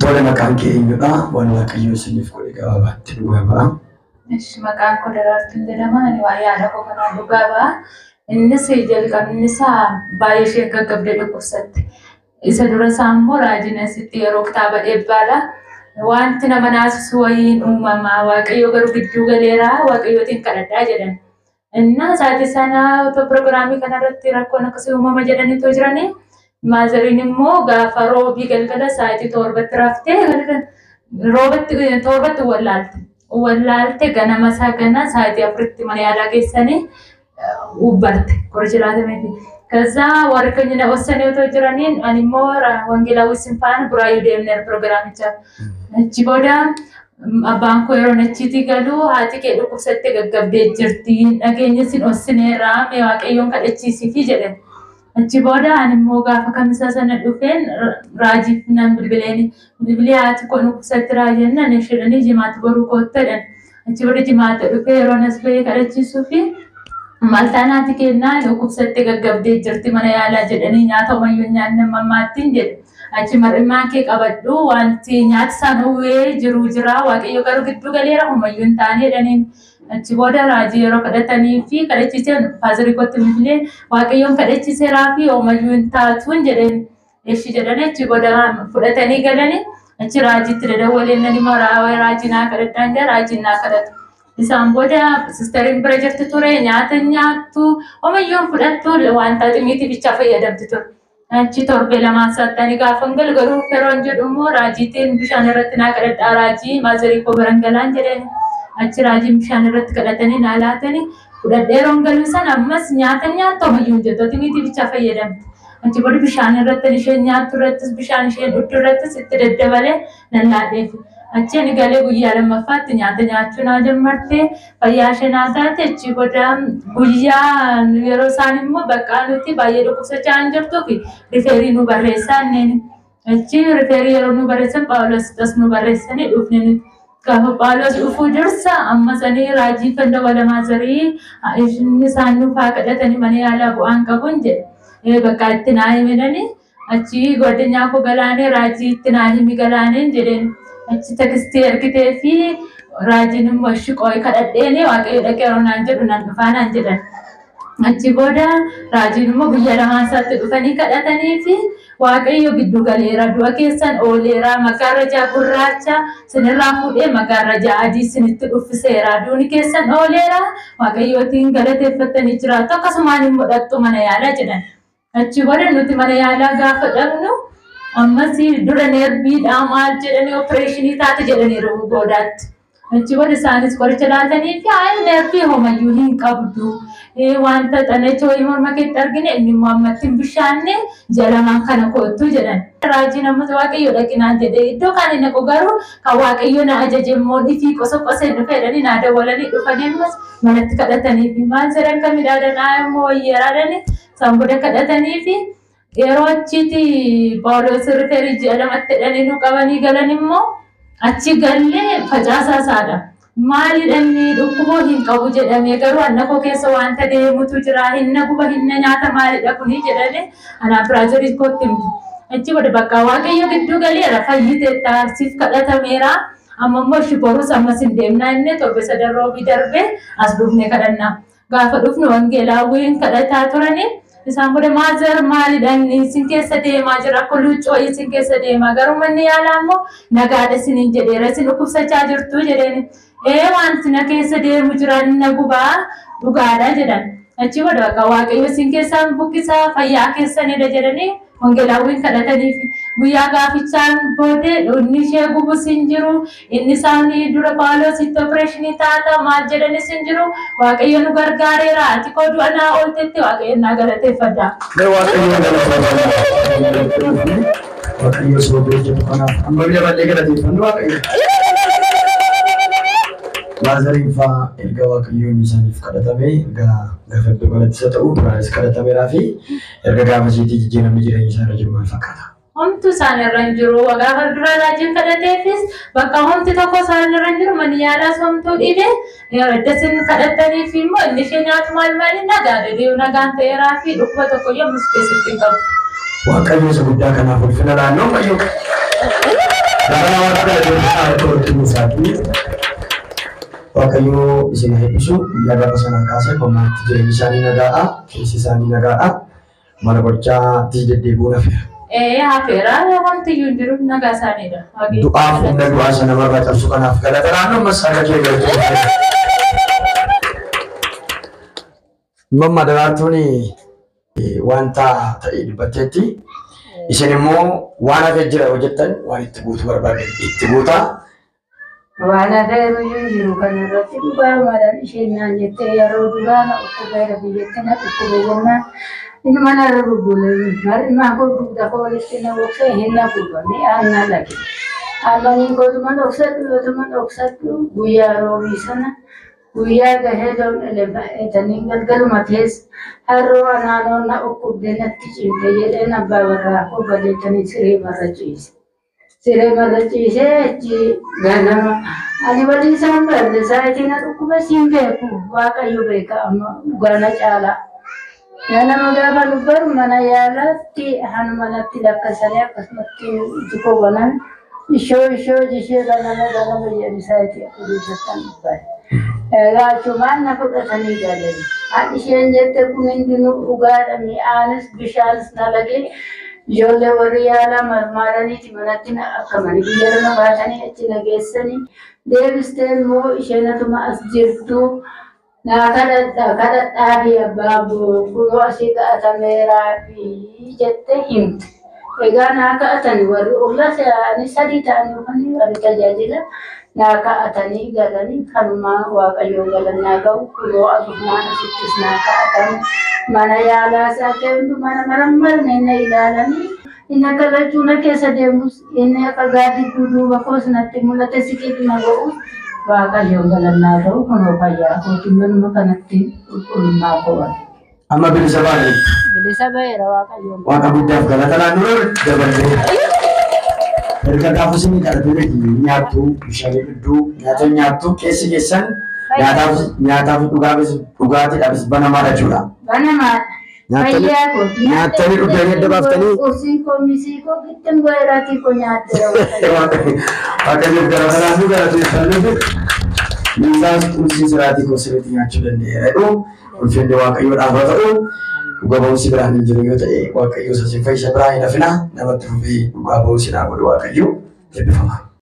Tole, maqaan kee eenyudha? Waan Waaqayyo isiniif godhe gabaabaatti dhugaa ba'a. Ishi, maqaan koo Daraartuun jedhama. Ani waa'ee haadha koo kanaan dhugaa ba'a. Innis jalqabni isaa baay'ee ishee gaggabdee dhukkubsatte. Isa dura isaa immoo raajiin asitti yeroo kitaaba eebbaadha. Wanti nama naasisu wayiin uumamaa, Waaqayyo garuu gidduu galeera, Waaqayyootiin kadhadhaa jedhan. Innaa sa'aatii sana otoo pirogiraamii kanarratti rakkoon akkasii uumama jedhaniitu jiranii. Maazariin immoo gaafa roobii galgala sa'aatii 7tti raftee galgala roobatti 7tti wallaalte. Wallaalte, ganama isaa gana sa'aatii 4tti mana yaalaa geessanii ubbarte, qoricha laatameefi. ከዛ warri keenya na ossanii otoo jiraniin ani immoo wangeelaawwi sinfaan Buraayyuu deemneera pirogiraamichaaf. Achi booda abbaan koo yeroo achiitii galu, "Haati kee dhukkubsattee gaggabdee jirti, dhageenya sin ossineerra, mee Waaqayyoon kadhachiisiifi," jedhe. Achi booda ani immoo gaafa kamisaa sana dhufeen raajiif nan bilbileeni. Bilbilee, "Haati koo dhukkubsatti raajennaan," isheenii, "Jimaata boruu kootta," jedhan. Achi booda jimaata dhufee yeroo as bahee kadhachiisuu fi, "Maltaan haati kennaa dhukkubsattee gaggabdee jirti mana yaalaa jedhanii, nyaata homayyuu nyaanne mammaattiin," jedhe. "Achi mar'immaan kee qabadhu, wanti nyaata isaan uwwee jiru jira, Waaqayyo garuu gidduu galeera, homayyuu hin taane," jedhaniin. Achi booda raajii yeroo kadhatanii fi kadhachiisee faazarii kootti bilbilee, "Waaqayyoon kadhachiiseeraa fi homayyuu hin taatuun," jedheen. "Eshi," jedhanii achi booda fudhatanii galanii, achi raajiitti dadawwalee nani raajii naa kadhadhaan jira, raajiin naa kadhatu. Isaan booda sisteriin bira jirti ture, nyaata nyaattu, homayyuun fudhattu, wanta ximiitii bichaa fayyadamti ture. Achi torbee lamaan sattanii gaafa galu garuu yeroon jedhu immoo raajiitiin bishaan irratti naa kadhadhaa, raajii maazarii koo biran galaan jedheen. Achi raajiin bishaan irratti kadhatanii naa laatanii, fudhadhee yeroon galu sana ammas nyaata nyaattu, homayyuun jettu, ximiitii bichaa fayyadamti. Achi booda bishaan irratti isheen nyaattu irrattis, bishaan isheen dhugdu irrattis itti daddabalee nan laadheef. Achi ani galee guyyaa lammaffaatti nyaata nyaachuu naa jammarte, fayyaa ishee naa taate. Achi booda guyyaa yeroo isaan immoo bakka nuti baay'ee dhukkubsachaa hin jirtuuf refer nu barreessaa inneen. Achi refer yeroo nu barreessan Phaawulos as nu barreessanii dhufne nuti. Gaafa Phaawulos dhufuu dursa amma sanii raajii fanda walamaa zarii inni isaan nuuf haa kadhatanii, mana yaalaa bu'aan qabuun jedhe. Bakka itti naa himedhanii, achi ጓደኛ koo galaanee, "Raajii itti naa himi galaaneen," jedheen. Achi text ergitee fi raajiin immoo, "Ishi qooyi kadhadheeni, Waaqayyo dhaqee yeroo naan jedhu nan dhufaa," naan jedhan. Achi booda raajiin immoo guyyaa lamaan isaatti dhufanii kadhatanii fi, "Waaqayyo giddu galeera, du'a keessan ooleera, maggaarrajaa gurraacha sinirraa fuudhee maggaarrajaa adii sinitti dhuffiseera, duuni keessan ooleera, Waaqayyootiin galateeffattanii jiraattu, akkasumaan immoo dhaqxu mana yaalaa," jedhan. Achi booda nuti mana yaalaa gaafa dhaqnu ammas dura neerviidhaa maal jedhanii, operation taate jedhaniiru goodaatti. Achi booda isaanis qoricha laatanii fi, "Ayi, neervii homayyuu hin qabdu. Wanta xanacha wayii morma keetti argine, inni immoo ammatti hin bishaanne, jalamaan kana kottu," jedhan. Raajiin ammas Waaqayyo dhaqinaan jedhee iddoo kaan hin dhaqu, garuu kan Waaqayyo na ajaje immoo ifii qosa qosee dhufe jedhanii naa dawwalanii dhufanii, ammas manatti kadhatanii fi, "Maal jedhan, akka midhaadhanaa immoo wayyeeraadhani," isaan booda kadhatanii fi yeroo achitti Phaawulos refer ji'a 2tti jedhanii nu qabanii galan immoo achi gallee facaasaa isaadha. Maalidha, inni dhukkuboo hin qabu jedhamee, garuu anna koo keessa wanta deemutu jira, hinna guba, hinna nyaata, maalidha kuni jedhame anaa brother kootti himte. Achi booda bakka Waaqayyo gidduu galeera, fayyiteetta, siif kadhatameera. Amma immoo ishi borus ammas hin deemnaa inni torbe sadan roobii darbee as dhufne kadhannaa. Gaafa dhufnu wangeelaawwiin kadhataa turanii, isaan booda, "Mother, maalidha inni isin keessa deemaa jira? Akka luuccoo isin keessa deemaa, garuu manni yaalaa immoo nagaadha isiniin jedheera, isin dhukkubsachaa jirtu," jedheen. "Ee, wanti na keessa deemu jira, na gubaa dhugaadha," jedhan. Achi booda bakka Waaqayyo isin keessaan buqqisaa, fayyaa keessanidha jedhanii wangeelaawwiin kadhataniif, guyyaa gaafichaan booddee inni ishee gubus hin jiru, inni isaanii dura Phaawulositti operation taata maal jedhanis hin jiru. Waaqayyo nu gargaareera, ati koo du'a naa ooltetti, Waaqayyo naa galateeffadha. Mee Waaqayyo galateeffadha. Waaqayyo soobee hojjetu kanaaf amma biyya bal'ee galateeffannu Waaqayyo. Maazariin fa'aa erga Waaqayyoon isaaniif kadhatame, erga gaafa iddoo kanatti isa ta'u biraanis kadhatameeraa fi erga gaafa isiitii jijjiiramni jireenya isaa irra jiru maal fakkaata? Homtu isaan irra hin jiru. Gaafa dura raajiin kadhateefis bakka homti tokko isaan irra hin jiru. Manni yaalaas homtuu dhibe. Edda isin kadhataniif immoo inni ishee nyaatu maal maali nagaadha. Nagaan ta'eeraa fi dhukkuba tokko iyyuu ammas keessatti hin qabu. Waaqayyo isa guddaa kanaaf ulfina laannoo fayyuu. Bara waaqa galateeffadhaa. Waaqayyo isin eebbisu guyyaa gaafa sanaa kaasee qonnaatti jireenyi isaanii nagaadha. Keessi isaanii nagaadha. Mana qorichaatti deddeebi'uun hafeera. Hafeera wanti iyyuu hin jiru nagaa isaaniidha. Du'aaf humna du'aa isa namarraa cabsu kanaaf galata naannoo ammas harka kee galchuu. Mamma Daraartuun wanta ta'e dubbatteetti. Isin immoo waan hafee jira yoo jettan waan itti guutuu barbaadde itti guutaa. Waan hafeeru iyyuu jiru kanarratti dhugaa malaan isheen naan jettee yeroo duraa na dhukkubeera biyyatti na dhukkube jennaan inni manarra bubbulee mar'imaa koo dugda koo walitti na dhoksee hin na guba mi'aan na lage. Ammanii kootuma dhoksadhu yootuma dhoksadhu guyyaa roobii sana guyyaa gahee loon elefatanii galgaluma keessa harroo anaanoon na dhukkubde natti cimte jedheen abbaa warraa koo galeetanii siree marra ciise. Siree marra ciisee achi ganama ani walii isaan barre saayitii na dhukkuba siin beeku waaqayyo beeka amma dhugaa na caalaa. Ganama gaafa nu baru mana yaalaatti hanumanatti lakkasanii akkasumatti jikoo banan ishoo ishoo jishee ganama ganama jedhani saayitii akka dubbatan dubbate. Egaa achumaan na fudhatanii galani. Haadhi isheen jette kun hundinuu dhugaadha mi'aanis bishaanis na lagee ijoollee warri yaalaa marmaaraniiti manatti na akkamanii biyya lama baatanii achi na geessanii deebistee immoo isheen atuma as jirtu naa kadhadha kadhadhaa fi abbaa kunoo asii ka'atameeraa fi jette himte. Egaa naa ka'atanii warri olla ani sadii ta'anii dhufanii warri tajaajila naa ka'atanii galanii kanumaa waaqayyoon galannaa ga'u kunoo asumaan asittis naa ka'atan mana yaalaa isaa ta'e hundumaa nama rammarne na ilaalanii inni akka lachuuna keessa deemus inni akka gaaddidduu duuba koos natti mul'ate siqiitu na ga'us waaqayyoon galannaa ga'u kunoo fayyaa kootiin manuma kanatti qulqullummaa koo Amma bilisa baaneetti. Bilisa ba'eera waaqayyoon. Waaqa guddaaf galata naannoo daballee. Erga gaafa isin kadhatee beeku nyaattu bishaan dhugduu nyaata nyaattu keessi keessan nyaataaf dhugaatiidhaafis banamaadha jechuudha. Banamaadha. Fayyaa kooti. Nyaattanii dhugdanii adda baaftanii. Qursii koo misii koo gittin goyiraatii koo nyaatteera waaqayyo. Waaqayyoof galata naannoo galateeffannuuf miizaas qursii siraatii koo sirriitti nyaachuu danda'eera jedhu ulfinni waaqayyoodhaaf haa ta'u. Dhugaa ba'umsi biraan hin jiru yoo ta'e waaqayyo isa sin fayyisa biraa hin hafina namatti fufee dhugaa ba'umsi naa godhu waaqayyo eebbifama.